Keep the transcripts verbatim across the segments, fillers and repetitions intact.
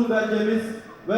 Belgemiz ve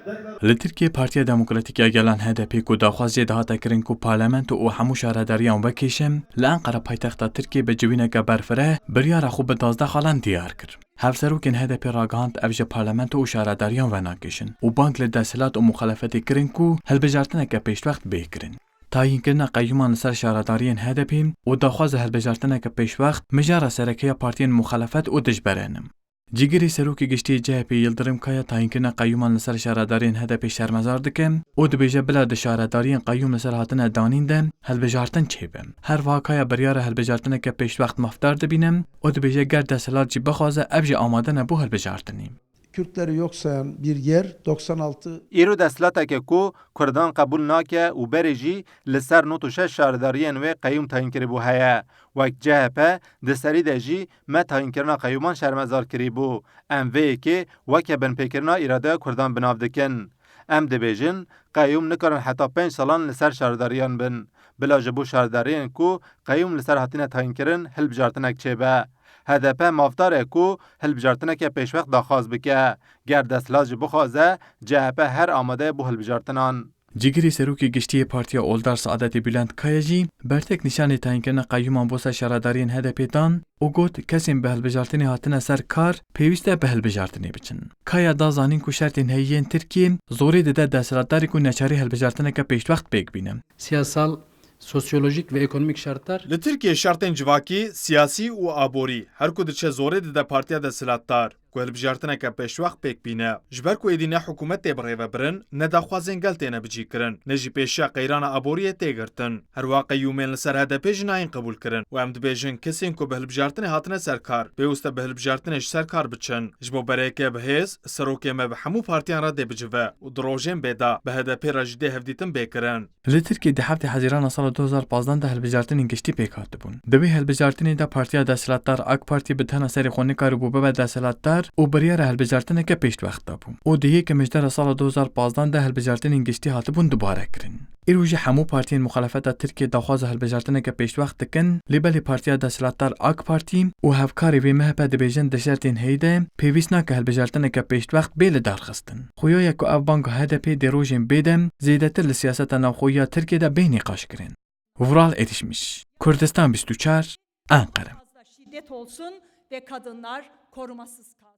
deklar- Li Tirkiyê Partiya Demokratîk ya Gelan H D P ku daxwaz jê dihate kirin ku parlamento û hemû şaredariyan vekêşin, li Enqera paytexta Tirkiyê bi civîneke berfireh biryara xwe bi duwazdeh xalan diyar kir. Hevserokên H D P ragihand ev ji parlamento û şaredariyan venakêşin û bang li desthilat û muxalefetê kirin ku hilbijartineke pêşwext bê kirin. Tayînkirina qeyûman li ser şaredariyên H D P û daxwaza hilbijartineke pêşwext mijara sereke ya partiyên muxalefet û dijberen in. Cîgirê Serokê Giştî yê C H P Yildirim Kaya tayînkirina qeyûman li ser şaredariyên H D P şermezar dike û dibêje bila di şaredariyên qeyûm li ser hatine danîn de hilbijartin çêbe. Her wiha Kaya biryara hilbijartineke pêşwext mafdar dibîne û dibêje ger desthilat jî bixwaze ev jî amade ne bo hilbijartinê. Kürtleri yok sayan bir yer, doksan altı. Îro desthilateke ku Kurdan qebûl nake û berê jî li ser nod û şeş şaredariyên wê qeyûm tayîn kiribû heye. Wek C H P di serî de jî me tayînkirina qeyûman şermezar kirîbû. Em vê yekê weke binpêkirina îradeya Kurdan bi nav dikin. Em dibêjin, qeyûm nikarin heta pênc salan li ser şaredariyan bin. Bila ji bo şaredariyên ku qeyûm li ser hatine tayînkirin hilbijartinek çêbe. H D P mafdar e ku hilbijartineke pêşwext daxwaz bike. Ger desthilat jî bixwaze, C H P her amade ye bo hilbijartinan. Cîgirê Serokê Giştî yê Partiya Oldar Saadetê Bülent Kaya jî bertek nîşanê tayînkirina qeyûman bo ser şaredariyên H D P dan û got, kesên bi hilbijartinê hatine ser kar pêwîst e bi hilbijartinê biçin. Kaya da zanîn ku şertên heyî yên Tirkiyê zorê dide desthilatdarê ku neçarî hilbijartineke pêşwext pêk bîne. Siyasal, sosyolojik ve ekonomik şartlar. Li Tirkiyê şertên civakî, siyasî û aborî her ku diçe zorê dide partiya desthilatdar ku hilbijartineke pêşwext pêk bîne. Ji ber ku êdî ne hikûmet tê birêvebirin, ne daxwazên gel têne bicîkirin, ne jî pêşiya qeyrana aboriyê tê girtin. Her wiha qeyûmên li ser H D P jî nayên qebûlkirin û em dibêjin kesên ku bi hilbijartinê hatine ser kar, pêwist e bi hilbijartinê ji ser kar biçin. Ji bo bereyeke bi hêz, serokê me bi hemû partiyan re dê bicive û di rojên bê de bi H D P re jî dê hevdîtin bê kirin. Li Tirkiyê di heftê Hezîrana sala du hezar pazdeh de hilbijartinên giştî pêk hatibûn. Di wê hilbijartinê de partiya desthilatdar AK Partî bi tena serê xwe nikaribû bibe desthilatdar û biryara hilbijartineke pêşwext dabû. Û di yekê Mejdera sala du hezar pazdeh de hilbijartinên giştî hatibûn dubare kirin. Îro jî hemû partiyên muxalefeta Tirkiyê daxwaza hilbijartineke pêşwext dikin, lê belê partiya desthilatdar AK Partî û hevkarê wê M H P dibêjin di şertên heyî de pêwîst nake hilbijartineke pêşwext bê lidarxistin. Xuya ye ku ev banga H D P dê rojên bê de zêdetir li siyaseta navxweyî ya Tirkiyê de bê nîqaşkirin. Vural Erişmiş, Kurdistan bîst û çar, Enqere. Fazla şiddet olsun ve kadınlar korumasız kalsın.